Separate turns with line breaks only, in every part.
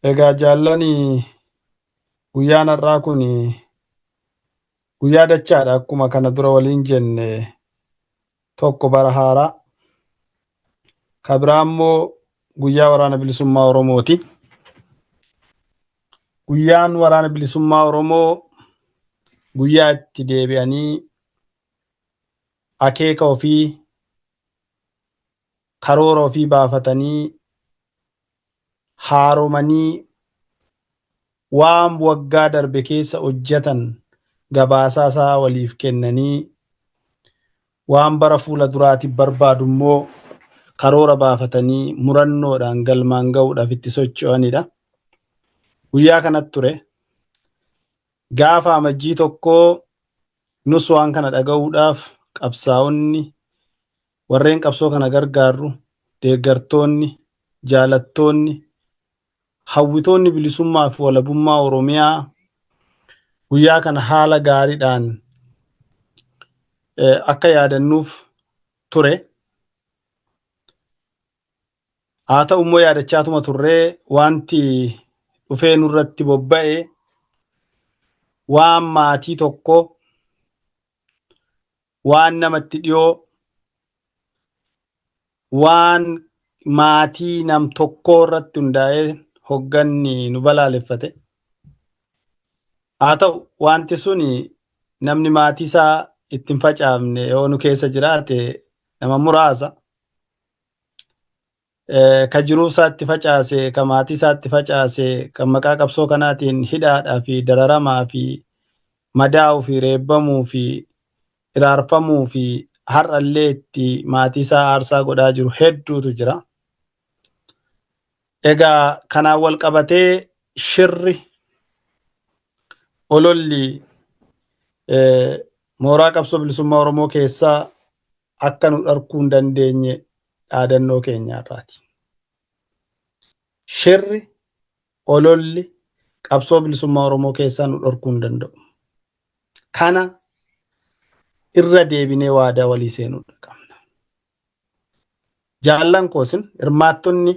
Egaa jaallani, guyyaan har'aa kun guyyaa dachaadha. Akkuma kana dura waliin jenne, tokko bara haaraa, ka biraa immoo guyyaa Waraana Bilisummaa Oromooti. Guyyaan Waraana Bilisummaa Oromoo guyyaa itti deebi'anii akeeka ofii, karoora ofii baafatanii, haaromanii, waan waggaa darbe keessa hojjetan gabaasaa isaa waliif kennanii, waan bara fuula duraatiif barbaadu immoo karoora baafatanii murannoodhaan galmaan ga'uudhaaf itti socho'anidha. Guyyaa kanatti ture. Gaafa Amajjii 1 nus waan kana dhaga'uudhaaf qabsaa'onni, warreen qabsoo kana gargaarru, deeggartoonni, jaalattoonni, hawwitoonni bilisummaa fi walabummaa Oromiyaa guyyaa kana haala gaariidhaan akka yaadannuuf ture. Haa ta'u immoo yaadachaatuma turree wanti dhufee nurratti bobba'e waan maatii tokko, waan namatti dhiyoo, waan maatii nam tokkoo irratti hundaa'ee hogganni nu balaaleffate. Haa ta'u, wanti sun namni maatii isaa itti hin facaafne yoo nu keessa jiraate nama muraasa. Ka jiruu isaatti facaase, ka maatii isaatti facaase, kan maqaa qabsoo kanaatiin hidhaadhaa fi dararamaa fi madaa'uu fi reebbamuu fi iraarfamuu fi har'allee itti maatii isaa aarsaa godhaa jiru hedduutu jira. Egaa kanaan wal qabatee shirri, ololli mooraa qabsoo bilisummaa Oromoo keessaa akka nu dharkuu hin dandeenye dhaadannoo keenya irraati. Shirri, ololli qabsoo bilisummaa Oromoo keessaa nu dhorkuu hin danda'u. Kana irra deebinee waadaa walii seenuu qabna. Jaallan koosin, hirmaattonni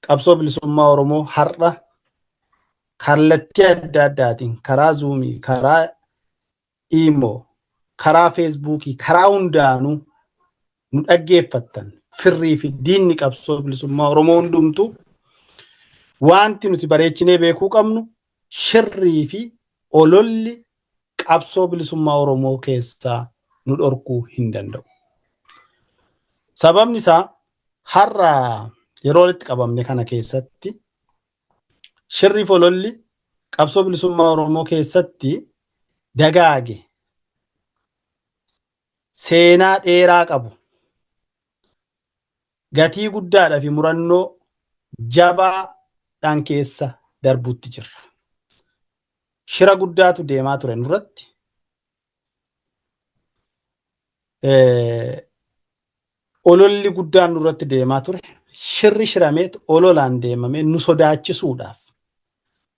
qabsoo bilisummaa Oromoo har'a kallattii adda addaatiin karaa Zoomii, karaa Imo, karaa Facebookii, karaa hundaanuu nu dhaggeeffattan, firrii fi diinni qabsoo bilisummaa Oromoo hundumtu, wanti nuti bareechinee beekuu qabnu shirrii fi ololli qabsoo bilisummaa Oromoo keessaa nu dhorkuu hin danda'u. Sababni isaa har'a yeroo walitti qabamne kana keessatti shirrii fi ololli qabsoo bilisummaa Oromoo keessatti dagaage, seenaa dheeraa qabu, gatii guddaadhaa fi murannoo jabaadhaan keessa darbuutti jirra. Shira guddaatu deemaa ture nurratti. Ololli guddaan nurratti deemaa ture. Shirri shirameet ololaan deemamee nu sodaachisuudhaaf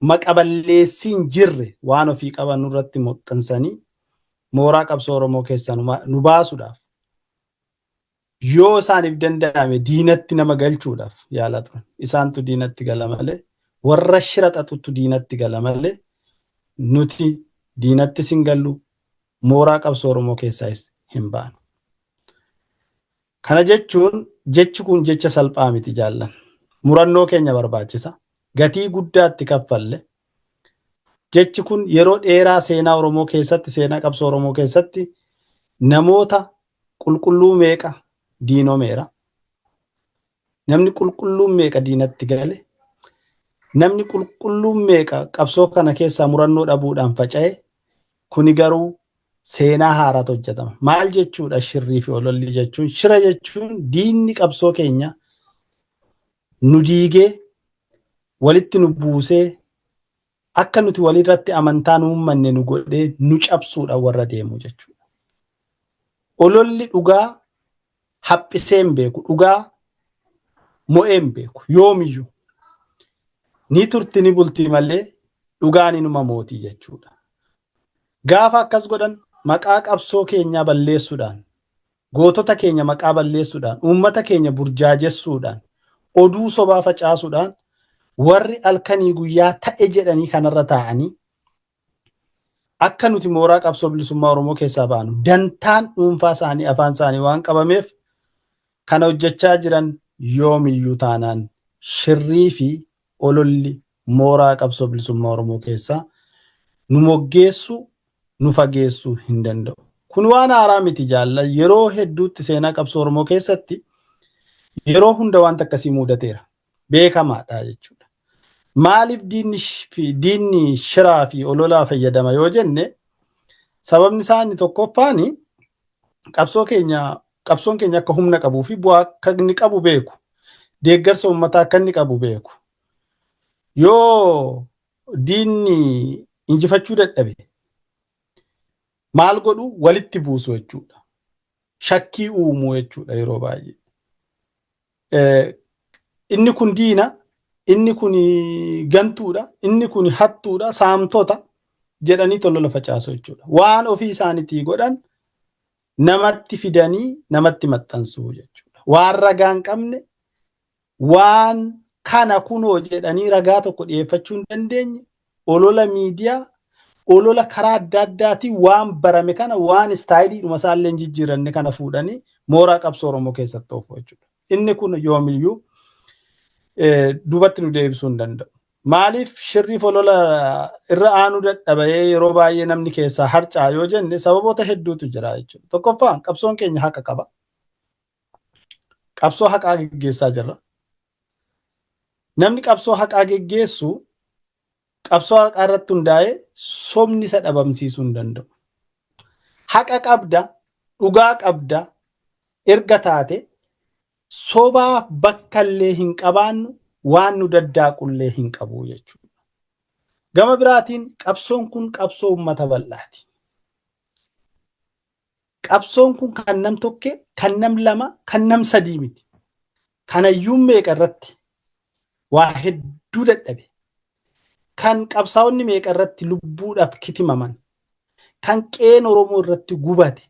maqa balleessiin jirre waan ofii qaban nurratti maxxansanii mooraa qabsoo Oromoo keessaa nu baasuudhaaf, yoo isaaniif danda'ame diinatti nama galchuudhaaf yaalaa turan. Isaantu diinatti gala malee, warra shira xaxutu diinatti gala malee, nuti diinattis hin gallu, mooraa qabsoo Oromoo keessaas hin baanu. Kana jechuun, jechi kun jecha salphaa miti, jaallan. Murannoo keenya barbaachisa. Gatii guddaatti kaffalle. Jechi kun yeroo dheeraa seenaa Oromoo keessatti, seenaa qabsoo Oromoo keessatti namoota qulqulluu meeqa diinomeera. Namni qulqulluun meeqa diinatti gale. Namni qulqulluun meeqa qabsoo kana keessaa murannoo dhabuudhaan faca'e. Kuni garuu seenaa haaraatu hojjetama. Maal jechuudha shirrii fi ololli jechuun? Shira jechuun diinni qabsoo keenya nu diigee, walitti nu buusee, akka nuti walirratti amantaa nu uummanne nu godhee nu cabsuudha warra deemu jechuudha. Ololli dhugaa haphisee hin beeku, dhugaa mo'ee hin beeku yoomiyyuu. Ni turti, ni bulti malee dhugaan inuma mootii jechuudha. Gaafa akkas godhan maqaa qabsoo keenyaa balleessuudhaan, gootota keenya maqaa balleessuudhaan, uummata keenya burjaajessuudhaan, oduu sobaa facaasuudhaan Warri halkanii guyyaa ta'e jedhanii kanarra taa'anii akka nuti mooraa qabsoo bilisummaa Oromoo keessaa baanu dantaan dhuunfaa isaanii afaan isaanii waan qabameef kana hojjechaa jiran yoomiyyuu taanaan shirrii fi ololli mooraa qabsoo bilisummaa Oromoo keessaa nu moggeessuu nu fageessuu hin danda'u. Kun waan haaraa miti jaallan, yeroo hedduutti seenaa qabsoo Oromoo keessatti yeroo hunda wanta akkasii mudateera. Beekamaadha jechuudha. Maaliif diinni shiraa fi ololaa fayyadama yoo jenne, sababni isaa inni tokkoffaan qabsoon keenya akka humna qabuu fi bu'aa akka inni qabu beeku. Deeggarsa uummataa akka inni qabu beeku. Yoo diinni injifachuu dadhabe maal godhu? Walitti buusu jechuudha. Shakkii uumuu jechuudha yeroo baay'ee. Inni kun diina, inni kun gantuudha, inni kun hattuudha, saamtota jedhanii tolola facaasu jechuudha. Waan ofii isaaniitii godhan namatti fidanii namatti maxxansuu jechuudha. Waan ragaa hin qabne, waan kana kunoo jedhanii ragaa tokko dhiyeeffachuu hin dandeenye, olola miidiyaa, olola karaa adda addaatiin waan barame kana, waan istaayiliidhuma isaallee hin jijjiiranne kana fuudhanii mooraa qabsoo Oromoo keessatti oofu jechuudha. Inni kun yoomiyyuu duubatti nu deebisuu hin danda'u. Maaliif shirrii olola irra aanuu dadhabee yeroo baay'ee namni keessaa harca'a yoo jenne, sababoota hedduutu jira jechuudha. Tokkoffaa, qabsoon keenya haqa qaba. Qabsoo haqaa geggeessaa jirra. Namni qabsoo haqaa geggeessu qabsoo haqaa irratti hundaa'ee sobni isa dhabamsiisuu hin danda'u. Haqa qabda, dhugaa qabda erga taate sobaaf bakka illee hin qabaannu, waan nu daddaaqullee hin qabu jechuudha. Gama biraatiin qabsoon kun qabsoo uummata bal'aati. Qabsoon kun kan nam tokkee, kan nam lama, kan nam sadii miti. Kanayyuu meeqa irratti waa hedduu dadhabe. Kan qabsaa'onni meeqa irratti lubbuudhaaf kitimaman. Kan qeen Oromoo irratti gubate.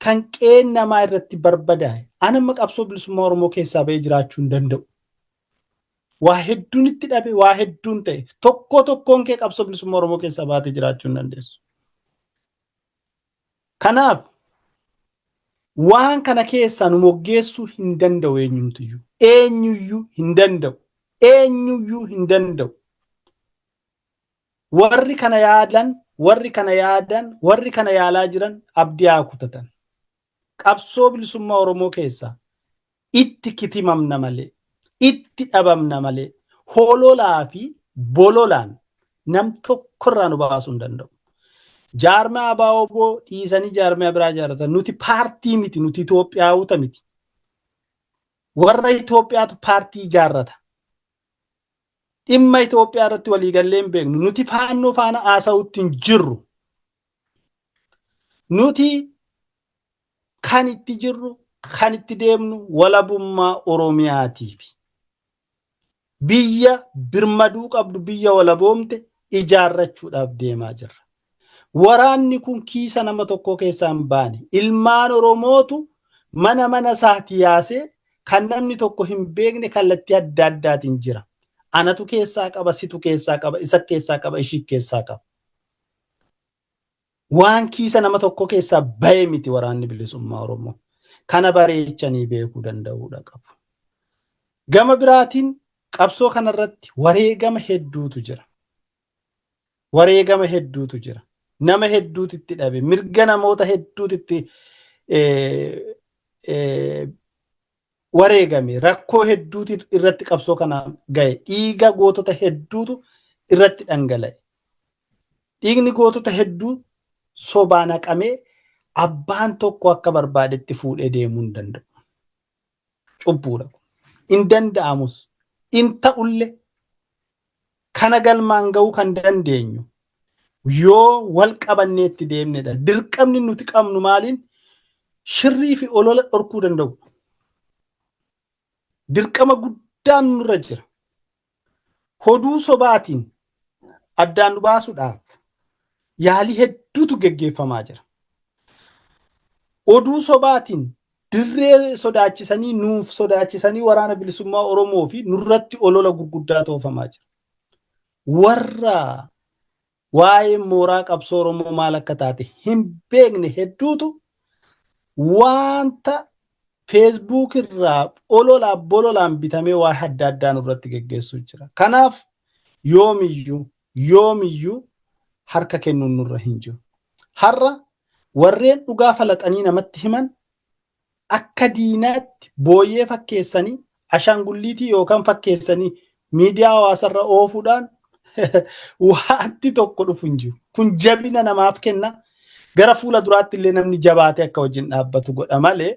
Kan qeen namaa irratti barbadaa'e. Ani amma qabsoo bilisummaa Oromoo keessaa ba'ee jiraachuu hin danda'u. Waa hedduun itti dhabe, waa hedduun ta'e. Tokkoo tokkoon kee qabsoo bilisummaa Oromoo keessaa baatee jiraachuu hin dandeessu. Kanaaf waan kana keessaa nu moggeessuu hin danda'u eenyumtiyyuu. Eenyuyyuu hin danda'u. Eenyuyyuu hin danda'u. Warri kana yaadan, warri kana yaadan, warri kana yaalaa jiran abdii haa kutatan. Qabsoo bilisummaa Oromoo keessaa itti kitimamna malee, itti dhabamna malee, hololaa fi bololaan nam tokkorraa nu baasuu hin danda'u. Jaarmaa ABO dhiisanii jaarmaa biraa ijaarratan. Nuti paartii miti, nuti Itoophiyaawota miti. Warra Itoophiyaatu paartii ijaarrata. Dhimma Itoophiyaa irratti waliigallee hin beeknu. Nuti faannoo faana haasa'uutti hin jirru. Nuti kan itti jirru, kan itti deemnu walabummaa Oromiyaatiif. Biyya birmaduu qabdu, biyya walaboomte ijaarrachuudhaaf deemaa jirra. Waraanni kun kiisa nama tokkoo keessaa hin baane. Ilmaan Oromootu mana mana isaati yaasee kan namni tokko hin beekne kallattii adda addaatiin jira. Anatu keessaa qaba, situ keessaa qaba, isa keessaa qaba, ishii keessaa qaba. Waan kiisa nama tokko keessaa bahe miti waraanni bilisummaa Oromoo. Kana bareechanii beekuu danda'uudha qabu. Gama biraatiin qabsoo kanarratti wareegama hedduutu jira. Wareegama hedduutu jira. Nama hedduutu itti dhabe. Mirga namoota hedduutu itti wareegame. Rakkoo hedduutu irratti qabsoo kana gahe. Dhiiga gootota hedduutu irratti dhangala'e. Dhiigni gootota hedduu sobaan haqamee abbaan tokko akka barbaadetti fuudhee deemuu hin danda'u. Cubbuudha. Hin danda'amus. Hin ta'ullee. Kana galmaan ga'uu kan dandeenyu yoo wal qabannee itti deemnedha. Dirqamni nuti qabnu maaliin shirrii fi olola dhorkuu danda'u. Dirqama guddaan nurra jira. Hoduu sobaatiin addaan nu baasuudhaaf yaalii hedduutu geggeeffamaa jira. Oduu sobaatiin Dirree sodaachisanii, nuuf sodaachisanii, waraana bilisummaa Oromoo fi nurratti olola gurguddaa toofamaa jira. Warra waa'ee mooraa qabsoo Oromoo maal akka taate hin beekne hedduutu wanta Facebook irraa ololaa bololaan bitamee waa adda addaa nurratti geggeessuu jira. Kanaaf yoomiyyuu yoomiyyuu harka kennuun nurra hin jiru. Har'a warreen dhugaa falaxanii namatti himan akka diinaatti booyyee fakkeessanii, ashaangulliitii yookaan fakkeessanii miidiyaa hawaasarra oofuudhaan wanti tokko dhufu hin jiru. Kun jabina namaaf kenna. Gara fuula duraatti illee namni jabaatee akka wajjin dhaabbatu godha malee,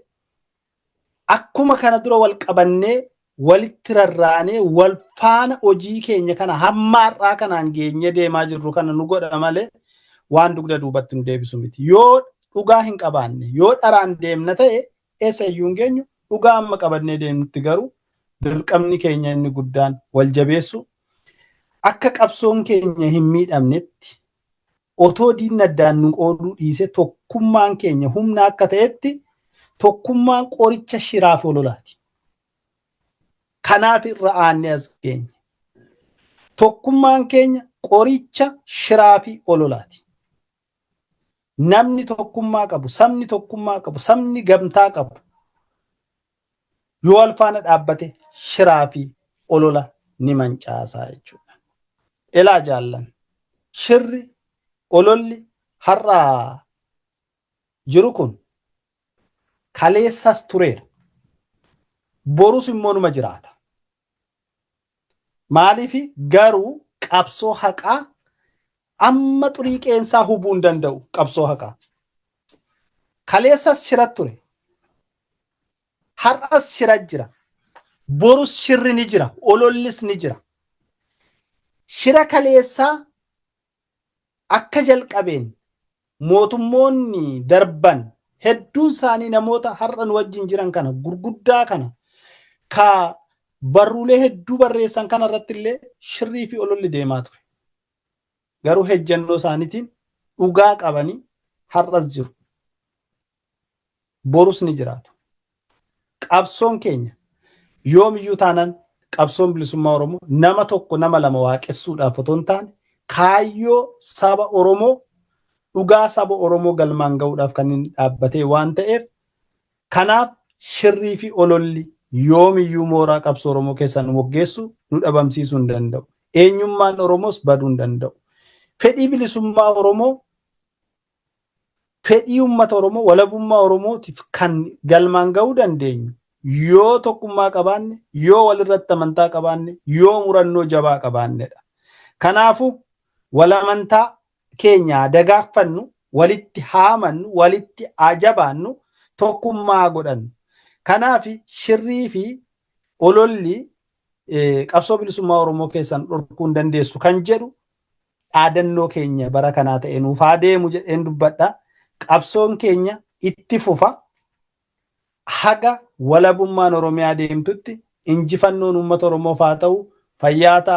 akkuma kana dura wal qabannee, walitti rarraanee, wal faana hojii keenya kana hamma har'aa kanaan geenyee deemaa jirru kana nu godha malee waan dugda duubatti nu deebisu miti. Yoo dhugaa hin qabaanne, yoo dharaan deemna ta'e, eessa iyyuu hin geenyu. Dhugaa amma qabannee deemnutti garuu dirqamni keenya inni guddaan wal jabeessu, akka qabsoon keenya hin miidhamnetti, otoo diinni addaan nu qooduu dhiise, tokkummaan keenya humna akka ta'etti, tokkummaan qoricha shiraaf ololaati. Kanaaf irra aannee as geenye. Tokkummaan keenya qoricha shiraa fi ololaati. Namni tokkummaa qabu, sabni tokkummaa qabu, sabni gamtaa qabu yoo wal faana dhaabbate shiraa fi olola ni mancaasaa jechuudha. Elaa jaallan, shirri ololli har'a jiru kun kaleessas tureera. Borus immoo numa jiraata. Maaliif garuu qabsoo haqaa amma xurii qeensaa hubuu hin danda'u qabsoo haqaa. Kaleessas shira ture. Har'as shira jira. Borus shirri ni jira. Olollis ni jira. Shira kaleessaa akka jalqabeen mootummoonni darban hedduun isaanii namoota har'a nu wajjin jiran kana gurguddaa kana ka barruulee hedduu barreessan kana irratti illee shirrii fi ololli deemaa ture. Garuu hejjannoo isaaniitiin dhugaa qabanii har'as jiru. Borus ni jiraatu. Qabsoon keenya yoomiyyuu taanaan qabsoon bilisummaa Oromoo nama tokko, nama lama waaqessuudhaaf otoo hin taane, kaayyoo saba Oromoo, dhugaa saba Oromoo galmaan ga'uudhaaf kan inni dhaabbatee waan ta'eef, kanaaf shirrii fi ololli yoomiyyuu mooraa qabsoo Oromoo keessaa nu moggeessu, nu dhabamsiisuu hin danda'u. Eenyummaan Oromoos baduu hin danda'u. Fedhii bilisummaa Oromoo, fedhii uummata Oromoo, walabummaa Oromootiif kan galmaan ga'uu dandeenyu yoo tokkummaa qabaanne, yoo walirratti amantaa qabaanne, yoo murannoo jabaa qabaannedha. Kanaafuu wal amantaa keenya dagaagfannu, walitti haamannu, walitti ajabaannu, tokkummaa godhannu. Kanaaf shirrii fi ololli qabsoo bilisummaa Oromoo keessan dhorkuu hin dandeessu kan jedhu dhaadannoo keenya bara kanaa ta'e nuuf haa deemu jedheen dubbadha. Qabsoon keenya itti fufa. Haga walabummaan Oromiyaa deemtutti injifannoon uummata Oromoof haa ta'u, fayyaa ta'a.